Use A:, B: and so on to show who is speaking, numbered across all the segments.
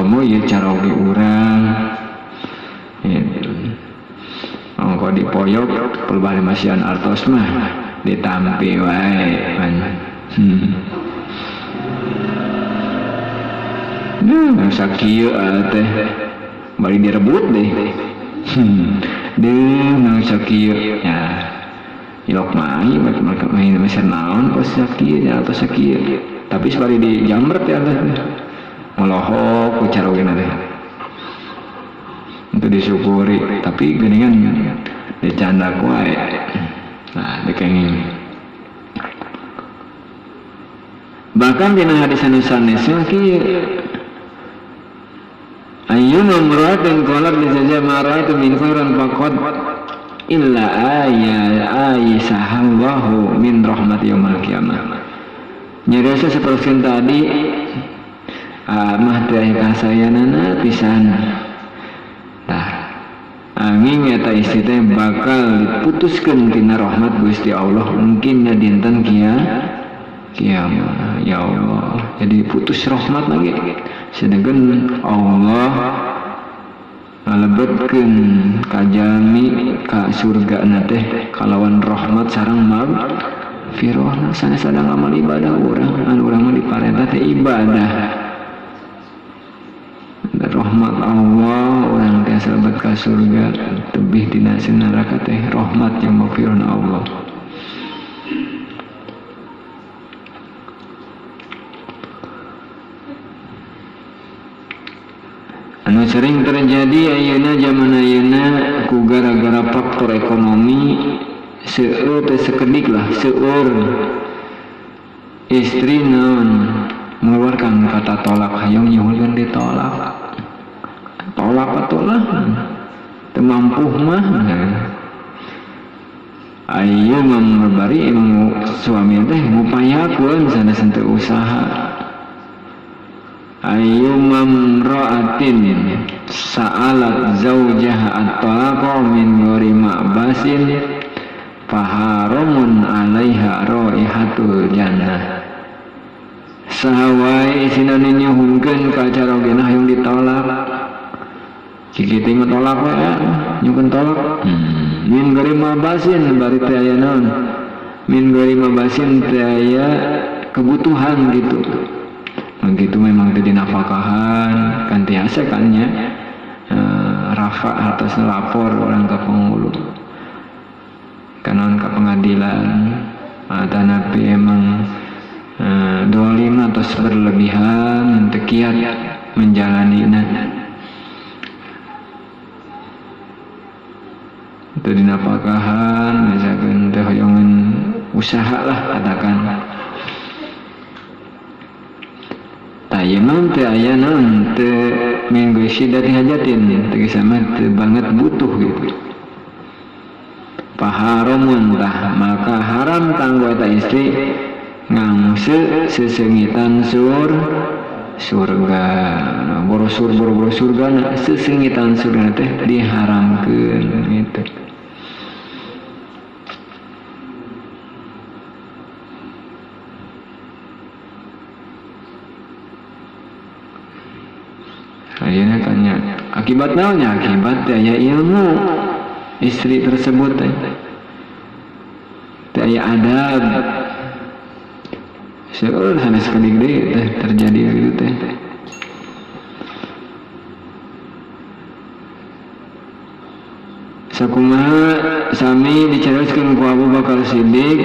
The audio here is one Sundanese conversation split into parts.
A: Komo ieu caroge urang gitu. Ongko dipoyok perbali masihan artos mah ditampi wae pan. Nah, sakieu teh bari direbut deh. Deuh nang sakieu ya. Ilok mahi mereka main meser naon kos sakieu nya atau sakieu. Tapi sebari dijambret ya teh. Ngalohok ku carogena teh. Itu disyukuri, tapi geuningan dicandak wae. Nah, dikenging. Bahkan dina hadis anu sanes mah kieu. Ayyuma imra'atin qalat li zawjiha ma ra'aitu min khairin faqad illa ayyisahallahu min rahmati yaumil qiyamah. Nyariosna saperoskeun tadi mah teh aya kasayanana pisan. Tah angin eta istri teh bakal diputuskeun tina rahmat Gusti Allah mungkin nya dinten kiamat. Ya Allah, jadi putus rahmat lagi. Sedangkan Allah ngalebetkeun ka jalmi ka surgana teh kalawan rahmat sareng magfirahna. Sanes sadang amal ibadah urang, anu urang mah diparentah teh ibadah. Rahmat Allah urang teh lebet ka surga tebih dina neraka teh rahmat yang magfirahna Allah. Anu sering terjadi ayeuna zaman ayeuna ku gara-gara faktor ekonomi seueur teh sekedik lah seueur istri naon mengeluarkan kata tolak hayang nyuhunkeun ditolak tolak atuh lah teu mampu mah. Ayeuna mambari emang suami teh ngupayakeun sanes teu usaha. Ayyuma imra'atin sa'alat zawjaha at-talaqa min ghairi ma'basin faharamun 'alaiha raihatul jannah. Saha wae isina nyuhunkeun ka carogena hayang ditolak. Kikitu mah tolak wae, nyuhunkeun tolak. Min ghairi ma'basin bari teh aya naon? Min ghairi ma'basin teh aya kebutuhan gitu. Begitu memang tadi nafkahan kan tiasa kan nya rafa atas lapor orang ke penghulu kanon ke pengadilan atau nabi emang dolim atau berlebihan tekiat menjalani itu dinafkahan misalkan teh hoyongan usaha lah katakan. Tayamam teh aya naon teu minggu syidati hajatin tegas mah teu banget butuh gitu. Paharamun tah maka haram kanggo eta istri ngangse sesengitan surga. Nah, borosur boro-boro surga sesengitan surga teh diharamkeun gitu. Ayeuna kan nya akibat naonnya akibat teh aya ilmu istri tersebut teh teh aya adab seueur sanes gede teh terjadi gitu teh. Sakumaha sami dicarioskeun ku Abu Bakar Siddiq.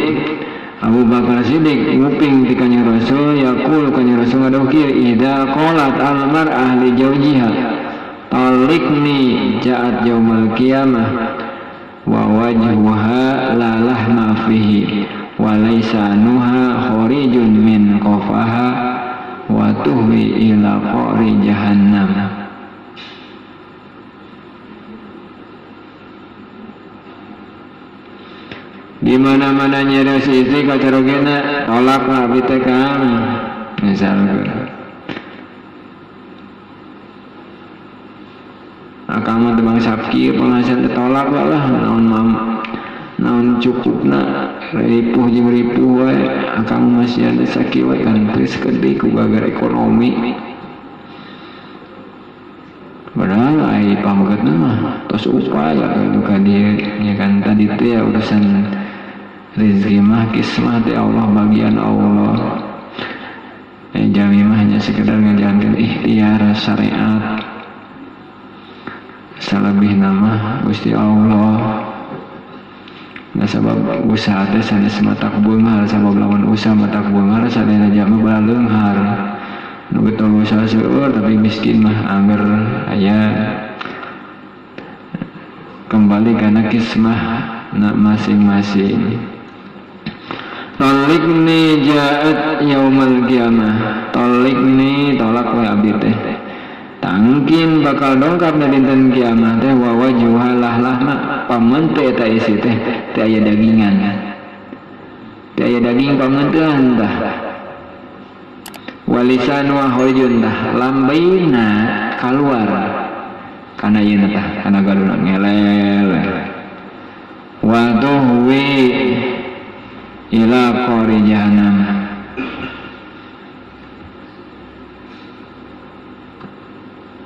A: Abu Bakar Siddiq nguping ti Kanjeng Rasul yaqul Kanjeng Rasul ngadawuh kieu idza qalat al mar'ah li zawjiha talikni ja'at yaumal qiyamah wa wajhuha la lahma fihi wa laisanuha kharijun min qafaha wa tuhwi ila qari jahannam. Di mana-mana nyerios istri kacarogena tolak lah abdi teh Kang misalkan akang mah teu bangsa kieu penghasilan teh tolak lah naon mam naon cukupna ripuh jeung ripuh wae akang masih ada sakieu wae kan teu sakedik ku gagar ekonomi. Ai pamegetna mah tos upaya ka ka dieu nya kan tadi teh ya urusan rezeki mah kismat ya Allah bagian Allah. Jami mah hanya sekedar ngajalankeun ikhtiar syariat. Salebih nama Gusti Allah. Nah sabab usaha teh sanes matak beunghar, sabab lamun usaha matak beunghar sadayana jalma baleunghar. Nu getol usaha seueur tapi miskin mah angger aya kembali kana kismah na masing-masing. Talikni ja'at yaumal qiyamah. Talikni tolak we abdi teh. Tangkin bakal dongkap na dinten kiamah teh wa wajhuha lahlahna pameunte eta isi teh teu aya dagingan. Teu aya daging pameuntean tah. Walisan wa hojun tah lambeina kaluar kana ieu tah kana galuna ngelel. Wa tuhwi ila qari jahannam.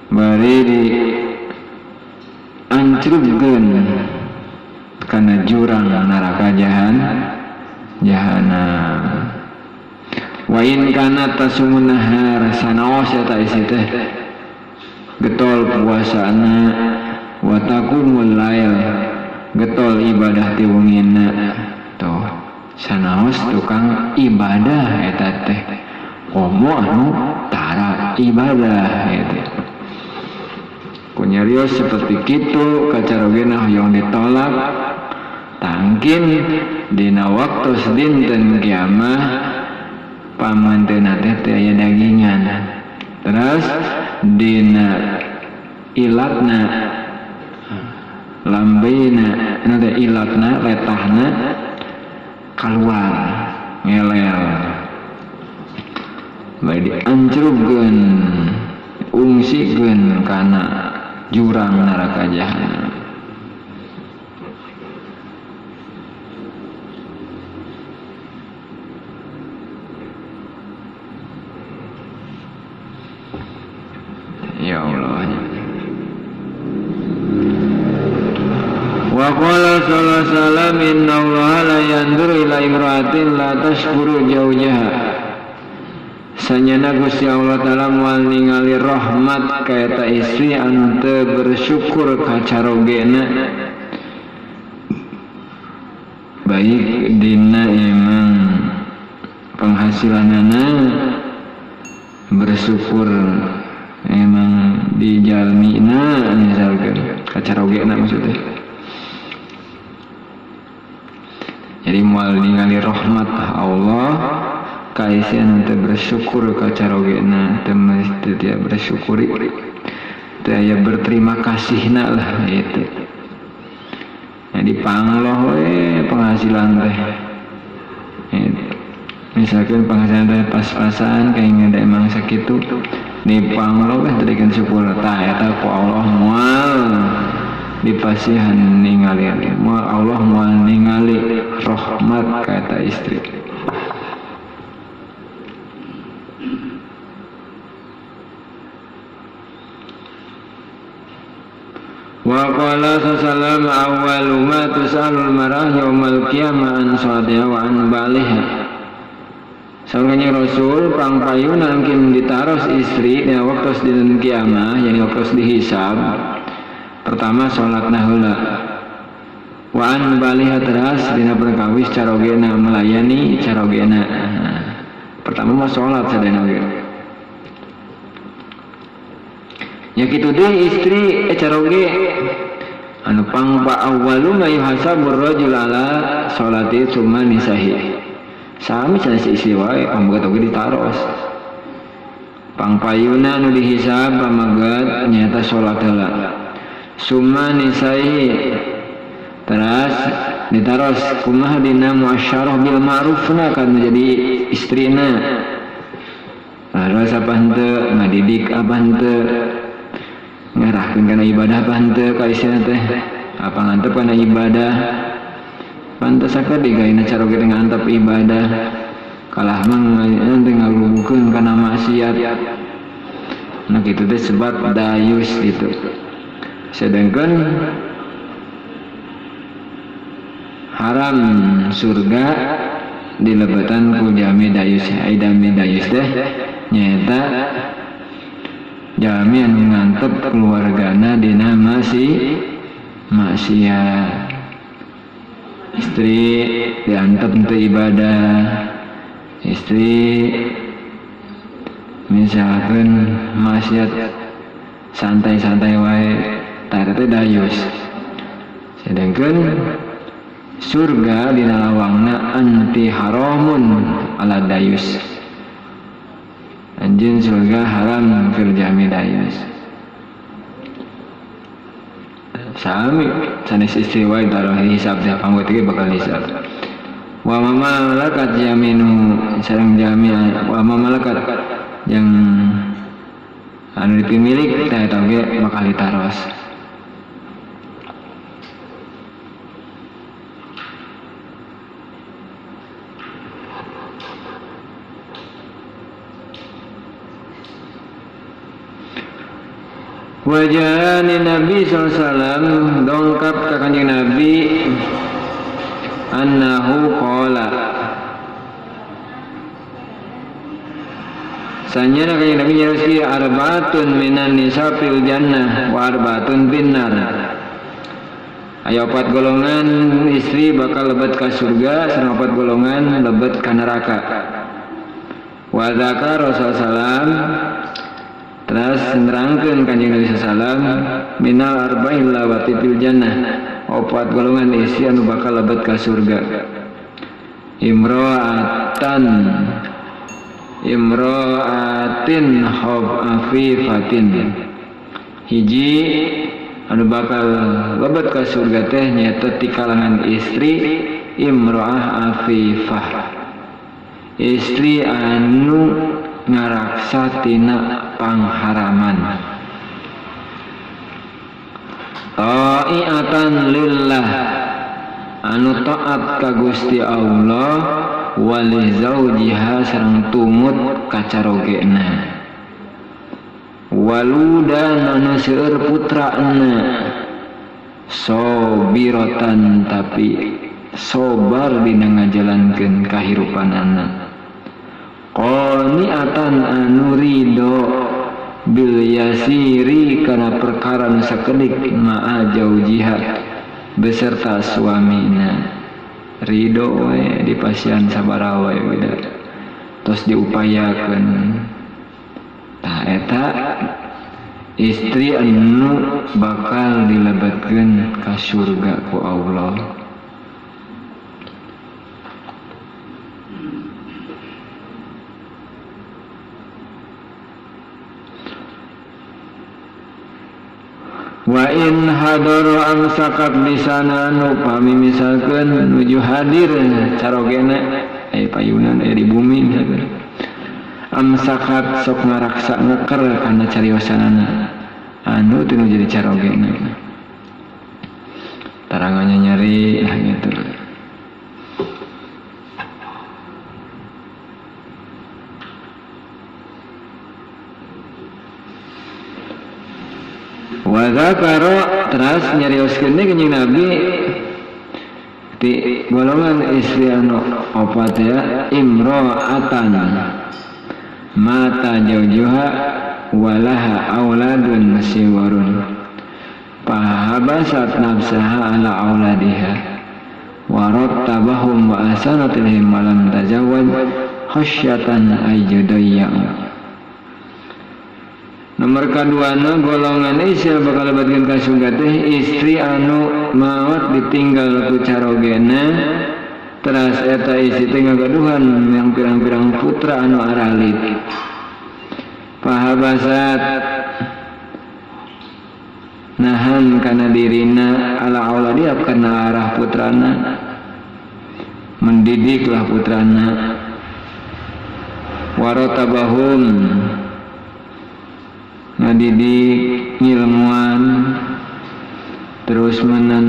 A: Bari di ancrubkeun kana jurang neraka jahanam. Wa in kana tasumun nahar sanaos eta isi teh getol puasana wa taqumul lail getol ibadah ti wengina. Tuh sanaos tukang ibadah eta teh komo anu tara ibadah eta. Kunyarios seperti kitu kacarogena hoyong ditolak tangkin dina waktu dinten kiamah pamanteuna teh teu aya dagingan. Terus dina ilatna lambena teh ilatna letahna keluar ngelel bae diancrubkeun ungsikeun kana jurang neraka jahanam. Ya Allah. Wa qala sallallahu alaihi wasallam inna Allah la yanzuru ila imra'atin la tashkuru zawjaha. Sanyana Gusti Allah Ta'ala moal ningali rahmat ka eta istri anu teu bersyukur ka carogena. Baik dina emang penghasilanana bersyukur emang dijalmina misalkan ka carogena maksudnya. Jadi moal ningali rahmat Allah kaisian teu bersyukur ka carogena, teu teu bersyukuri, teu aya berterima kasihna lah itu. Jadi pangloh we penghasilan teh. Misalkan penghasilan teh pas-pasan kayak da emang sakitu di pangloh we teu dikeun syukur tah eta ku Allah moal dipasihan ningali, moal Allah moal ningali rahmat ka eta istri. Wa qala sallallahu awwalu ma tus'alul mar'ah yaumal qiyamah an salatiha wa an baliha. Saurnya Rasul pangpayuna mungkin ditaros istri dina waktu dinten kiamah, yani waktu dihisab. Pertama salatna heula. Wa an baliha teras dina perkawis carogena melayani carogena. Pertama mah salat sadayana oge. Ya kitu deui istri caroge anu pangpa awwalu ma yuhasabur rajul ala salati tsumma nisahi. Sami sanes istri wae pamaget oge ditaros. Pangpayuna anu dihisab pamaget nyaeta salat heula. Summa nisahi teras ditaros kumaha dina muasyarah bil ma'rufna kan menjadi istrina. Laras apa henteu ngadidik apa henteu ngarahkeun kana ibadah apa henteu ka istrina teh apa ngantep kana ibadah pantes sakadi gaina caroge teh ngantep ibadah kalah mah teh ngalubukeun kana maksiat. Nah kitu teh sebab dayus gitu. Sedangkan haram surga dilebetan ku jami dayus, ai dami dayus teh nyaeta jami anu ngantep keluargana dina maksiat. Istri diantep untuk ibadah, istri misalkan maksiat santai-santai wae, tah eta teh dayus. Sedangkan surga dina lawangna anti haramun ala dayus. Anjeun surga haram fil jami dayus. Sami sanes istri wae taruh hisab teh panggo teh bakal hisab. Wa ma malakat yaminu sareng jami wa ma malakat yang anu dipimilik teh eta oge bakal ditaros. Wajahani Nabi sallallahu alaihi wasallam dongkap ka Kanjeng Nabi annahu qala sanyana Kanjeng Nabi nyarusi arbaatun minan nisa fil jannah wa arbaatun finnar. Aya opat golongan istri bakal lebet ka surga sareng opat golongan lebet ka neraka. Wa dzakara Rasulullah sallallahu terus nerangkeun Kanjeng Nabi sallallahu alaihi wasallam minal arba'il lawati fil jannah, opat golongan istri anu bakal lebet ka surga. Imra'atan imra'atin khaf afifatin, hiji anu bakal lebet ka surga teh nyaeta ti kalangan istri imra'ah afifah, istri anu ngaraksa tina pangharaman, ta'iatan lillah anu taat ka Gusti Allah, wali zaujiha sareng tumut ka carogena, waludan anu seueur putrana, sobiratan tapi sobar dina ngajalankeun kahirupanana, qani'atan anu ridho bil yasiri kana perkara nu sakedik ma'a jaujiha beserta suamina. Ridho we di pasian sabaraha we beda tos diupayakeun. Tah eta istri anu bakal dilebetkeun ka surga ku Allah. Wa in hadara amsakat lisana anu pami misalkeun nuju hadir carogena aya payunan aya di bumi misalkeun amsakat sok ngaraksa ngeker kana cariosanana anu teu jadi carogena tarangannya nyeri lah gitu. Wa dzakara teras nyarioskeun deui kanjeng Nabi di golongan istri anu opat ya imra'atan mata jaujuha walaha auladun siwarun fahabasat nafsaha ala auladiha wa rattabahum wa ahsanat ilaihim wa lam tazawwaj khasyatan ayyudayya. Nomor kaduana golongan istri bakal lebetkeun ka surga teh istri anu maot ditinggal ku carogena teras eta istri teh ngagaduhan yang pirang-pirang putra anu aralit pahabasat nahan kana dirina ala auladiha kana arah putrana, mendidiklah putrana, warotabahum ngadidik ngilmuan terus menen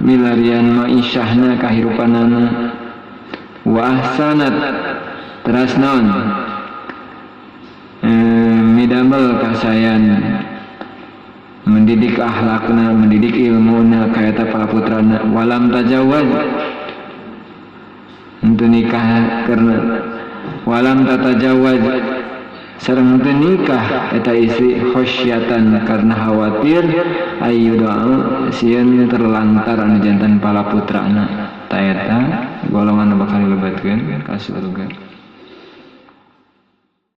A: milarian ma'isyahna kahirupanana, wa ahsanat teras naon midamel kasayan Mendidik akhlakna, mendidik ilmuna ka eta para putrana. Walam tajawaz, untuk nikah karena walam tatajawaz, sareng teu nikah eta istri, khasyatan, karena khawatir, ayyudha'a, sieun terlantar anu janten pala putrana. Ta eta golongan bakal dilebatkeun ka surga.